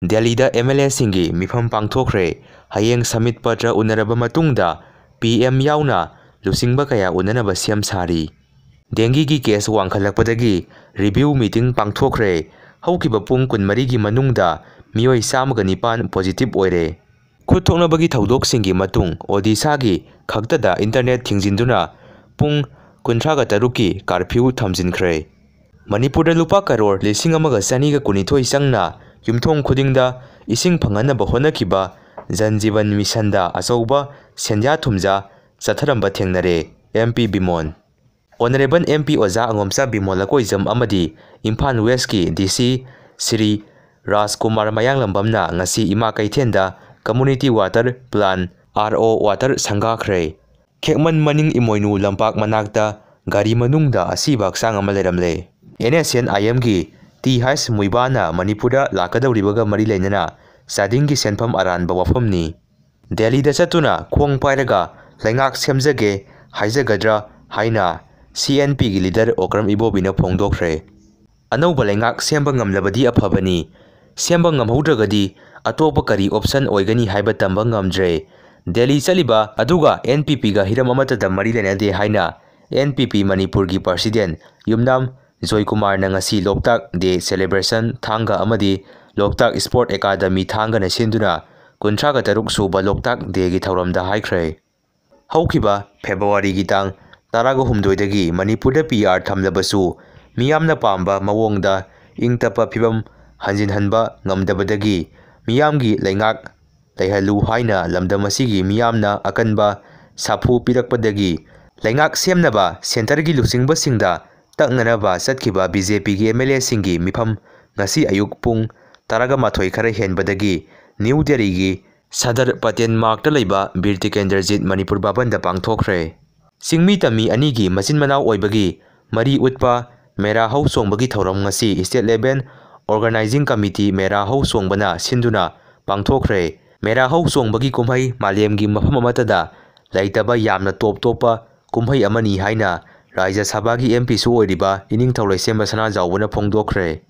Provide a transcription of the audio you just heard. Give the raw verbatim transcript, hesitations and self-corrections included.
ꯗꯦꯜꯂꯤꯗ M L ꯑꯦꯁꯤꯡꯒꯤ ꯃꯤꯐꯝ ꯄꯥꯡꯊꯣꯛꯈ꯭ꯔꯦ꯫ ꯍꯌꯦꯡ ꯁꯃꯤꯠ ꯄꯇ꯭ꯔ ꯎꯅꯔꯕ ꯃꯇꯨꯡꯗ ꯄꯤ ꯑꯦꯝ ꯌꯥꯎꯅ ꯂꯨꯆꯤꯡꯕ ꯀꯌꯥ ꯎꯅꯅꯕ ꯁꯦꯝ ꯁꯥꯔꯤ꯫ ꯗꯦꯡꯒꯤꯒꯤ ꯀꯦꯁ ꯋꯥꯡꯈꯠꯂꯛꯄꯗꯒꯤ ꯔꯤꯚ꯭ꯌꯨ ꯃꯤꯇꯤꯡ ꯄꯥꯡꯊꯣꯛꯈ꯭ꯔꯦ꯫ ꯍꯧꯈꯤꯕ ꯄꯨꯡ ꯀꯨꯟꯃꯔꯤꯒꯤ ꯃꯅꯨꯡꯗ ꯃꯤꯑꯣꯏ ꯆꯥꯝꯃꯒ ꯅꯤꯄꯥꯟ ꯄꯣꯖꯤꯇꯤꯚ ꯑꯣꯏꯔꯦ꯫ ꯈꯨꯠ ꯊꯣꯛꯅꯕꯒꯤ ꯊꯧꯗꯣꯛꯁꯤꯡꯒꯤ ꯃꯇꯨꯡ ꯑꯣꯗꯤꯁꯥꯒꯤ ꯈꯛꯇꯗ ꯏꯟꯇꯔꯅꯦꯠ ꯊꯤꯡꯖꯤꯟꯗꯨꯅ ꯄꯨꯡ ꯀꯨꯟꯊ꯭ꯔꯥꯒ ꯇꯔꯨꯛꯀꯤ ꯀꯥꯔꯐ꯭ꯌꯨ ꯊꯝꯖꯤꯟꯈ꯭ꯔꯦ꯫ ꯃꯅꯤꯄꯨꯔꯗ ꯂꯨꯄꯥ ꯀꯔꯣꯔ ꯂꯤꯁꯤꯡ ꯑꯃꯒ ꯆꯅꯤꯒ ꯀꯨꯟꯅꯤꯊꯣꯏ ꯆꯪꯅ ꯌꯨꯝꯊꯣꯡ ꯈꯨꯗꯤꯡꯗ ꯏꯁꯤꯡ ꯐꯪꯍꯟꯅꯕ ꯍꯣꯠꯅꯈꯤꯕ ꯖꯟ ꯖꯤꯕꯟ ꯃꯤꯁꯟꯗ ꯑꯆꯧꯕ ꯁꯦꯟꯖꯥ ꯊꯨꯝꯖꯥ ꯆꯠꯊꯔꯝꯕ ꯊꯦꯡꯅꯔꯦ, M P Bimon. Honourable M P ꯑꯣꯖꯥ ꯑꯉꯣꯝꯆꯥ ꯕꯤꯃꯣꯜ ꯂꯀꯣꯏꯖꯝ ꯑꯃꯗꯤ ꯏꯝꯐꯥꯜ ꯋꯦꯁꯀꯤ ꯗꯤ ꯁꯤ ꯁ꯭ꯔꯤ ꯔꯥꯖꯀꯨꯃꯥꯔ ꯃꯌꯥꯡꯂꯝꯕꯝꯅ ꯉꯁꯤ ꯏꯃꯥ ꯀꯩꯊꯦꯜꯗ community water plan, R O, water ꯁꯪꯒꯥꯈ꯭ꯔꯦ꯫ ꯈꯦꯛꯃꯟ ꯃꯅꯤꯡ ꯏꯃꯣꯏꯅꯨ ꯂꯝꯄꯥꯛ ꯃꯅꯥꯛꯇ ꯒꯥꯔꯤ ꯃꯅꯨꯡꯗ ꯑꯁꯤꯕ ꯍꯛꯆꯥꯡ ꯑꯃ ꯂꯩꯔꯝꯂꯦ꯫ ꯑꯦꯟ ꯑꯦꯁ ꯑꯦꯟ ꯑꯥꯏ ꯑꯦꯝꯒꯤ ꯇꯤ ꯍꯩꯆ ꯃꯨꯏꯕꯥꯅ ꯃꯅꯤꯄꯨꯔꯗ ꯂꯥꯛꯀꯗꯧꯔꯤꯕꯒ ꯃꯔꯤ ꯂꯩꯅꯅ ꯆꯥꯗꯤꯡꯒꯤ ꯁꯦꯟꯐꯝ ꯑꯔꯥꯟꯕ ꯋꯥꯐꯝꯅꯤ꯫ ꯗꯦꯜꯂꯤꯗ ꯆꯠꯇꯨꯅ ꯈꯣꯡ ꯄꯥꯏꯔꯒ ꯂꯩꯉꯥꯛ ꯁꯦꯝꯖꯒꯦ ꯍꯥꯏꯖꯒꯗ꯭ꯔꯥ ꯍꯥꯏꯅ ꯁꯤ ꯑꯦꯟ ꯄꯤꯒꯤ ꯂꯤꯗꯔ ꯑꯣꯀ꯭ꯔꯝ ꯏꯕꯣꯕꯤꯅ ꯐꯣꯡꯗꯣꯛꯈ꯭ꯔꯦ꯫ ꯑꯅꯧꯕ ꯂꯩꯉꯥꯛ ꯁꯦꯝꯕ ꯉꯝꯂꯕꯗꯤ ꯑꯐꯕꯅꯤ꯫ ꯁꯦꯝꯕ ꯉꯝꯍꯧꯗ꯭ꯔꯒꯗꯤ ꯑꯇꯣꯞꯄ ꯀꯔꯤ ꯑꯣꯞꯁꯟ ꯑꯣꯏꯒꯅꯤ ꯍꯥꯏꯕ ꯇꯝꯕ ꯉꯝꯗ꯭ꯔꯦ꯫ ꯗꯦꯜꯂꯤ ꯆꯠꯂꯤꯕ ꯑꯗꯨꯒ ꯑꯦꯟ ꯄꯤ ꯄꯤꯒ ꯍꯤꯔꯝ ꯑꯃꯠꯇꯗ ꯃꯔꯤ ꯂꯩꯅꯗꯦ ꯍꯥꯏꯅ ꯑꯦꯟ ꯄꯤ ꯄꯤ ꯃꯅꯤꯄꯨꯔꯒꯤ ꯄ꯭ꯔꯁꯤꯗꯦꯟ ꯌꯨꯝꯅꯥꯝ ꯖꯣꯏꯀꯨꯃꯥꯔꯅ ꯉꯁꯤ ꯂꯣꯛꯇꯥꯛ ꯗꯦ ꯁꯦꯂꯦꯕ꯭ꯔꯦꯁꯟ ꯊꯥꯡꯒ ꯑꯃꯗꯤ ꯂꯣꯛꯇꯥꯛ ꯁ꯭ꯄꯣꯔꯠ ꯑꯦꯀꯥꯗꯃꯤ ꯊꯥꯡꯒꯅ ꯁꯤꯟꯗꯨꯅ ꯀꯨꯟꯊ꯭ꯔꯥꯒ ꯇꯔꯨꯛ ꯁꯨꯕ ꯂꯣꯛꯇꯥꯛ ꯗꯦꯒꯤ ꯊꯧꯔꯝꯗ ꯍꯥꯏꯈ꯭ꯔꯦ꯫ ꯍꯧꯈꯤꯕ ꯐꯦꯕ꯭ꯔꯨꯋꯥꯔꯤꯒꯤ ꯇꯥꯡ ꯇꯔꯥꯒ ꯍꯨꯝꯗꯣꯏꯗꯒꯤ ꯃꯅꯤꯄꯨꯔꯗ ꯄꯤ ꯑꯥꯔ ꯊꯝꯂꯕꯁꯨ ꯃꯤꯌꯥꯝꯅ ꯄꯥꯝꯕ ꯃꯑꯣꯡꯗ ꯏꯪ ꯇꯞꯄ ꯐꯤꯕꯝ ꯍꯟꯖꯤꯟꯍꯟꯕ ꯉꯝꯗꯕꯗꯒꯤ ꯃꯤꯌꯥꯝꯒꯤ ꯂꯩꯉꯥꯛ ꯂꯩꯍꯜꯂꯨ ꯍꯥꯏꯅ ꯂꯝꯗꯝ ꯑꯁꯤꯒꯤ ꯃꯤꯌꯥꯝꯅ ꯑꯀꯟꯕ ꯁꯥꯐꯨ ꯄꯤꯔꯛꯄꯗꯒꯤ ꯂꯩꯉꯥꯛ ꯁꯦꯝꯅꯕ ꯁꯦꯟꯇꯔꯒꯤ ꯂꯨꯆꯤꯡꯕꯁꯤꯡꯗ ꯇꯛꯅꯅꯕ ꯆꯠꯈꯤꯕ ꯕꯤ ꯖꯦ ꯄꯤꯒꯤ ꯑꯦꯝ ꯑꯦꯜ ꯑꯦꯁꯤꯡꯒꯤ ꯃꯤꯐꯝ ꯉꯁꯤ ꯑꯌꯨꯛ ꯄꯨꯡ ꯇꯔꯥꯒ ꯃꯥꯊꯣꯏ ꯈꯔ ꯍꯦꯟꯕꯗꯒꯤ ꯅ꯭ꯌꯨ ꯗꯦꯜꯂꯤꯒꯤ ꯁꯗꯔ ꯄꯇꯦꯟ ꯃꯥꯔꯛꯇ ꯂꯩꯕ ꯕꯤꯔ ꯇꯤꯀꯦꯟꯗ꯭ꯔꯖꯤꯠ ꯃꯅꯤꯄꯨꯔ ꯚꯕꯟꯗ ꯄꯥꯡꯊꯣꯛꯈ꯭ꯔꯦ꯫ ꯆꯤꯡꯃꯤ ꯇꯝꯃꯤ ꯑꯅꯤꯒꯤ ꯃꯆꯤꯟ ꯃꯅꯥꯎ ꯑꯣꯏꯕꯒꯤ ꯃꯔꯤ ꯎꯠꯄ ꯃꯦꯔꯥ ꯍꯧ ꯆꯣꯡꯕꯒꯤ ꯊꯧꯔꯝ ꯉꯁꯤ ꯁ꯭ꯇꯦꯠ ꯂꯦꯚꯦꯜ ꯑꯣꯔꯒꯅꯥꯏꯖꯤꯡ ꯀꯃꯤꯇꯤ ꯃꯦꯔꯥ ꯍꯧ ꯆꯣꯡꯕꯅ ꯁꯤꯟꯗꯨꯅ ꯄꯥꯡꯊꯣꯛꯈ꯭ꯔꯦ꯫ ꯃꯦꯔꯥ ꯍꯧ ꯆꯣꯡꯕꯒꯤ ꯀꯨꯝꯍꯩ ꯃꯥꯂꯦꯝꯒꯤ ꯃꯐꯝ ꯑꯃꯠꯇꯗ ꯂꯩꯇꯕ ꯌꯥꯝꯅ ꯇꯣꯞ ꯇꯣꯞꯄ ꯀꯨꯝꯍꯩ ꯑꯃꯅꯤ ꯍꯥꯏꯅ ꯔꯥꯖ꯭ꯌ ꯁꯚꯥꯒꯤ ꯑꯦꯝ ꯄꯤꯁꯨ ꯑꯣꯏꯔꯤꯕ ꯏꯅꯤꯡꯊꯧ ꯂꯩꯁꯦꯝꯕ ꯁꯅꯥꯖꯥꯎꯕꯅ ꯐꯣꯡꯗꯣꯛꯈ꯭ꯔꯦ꯫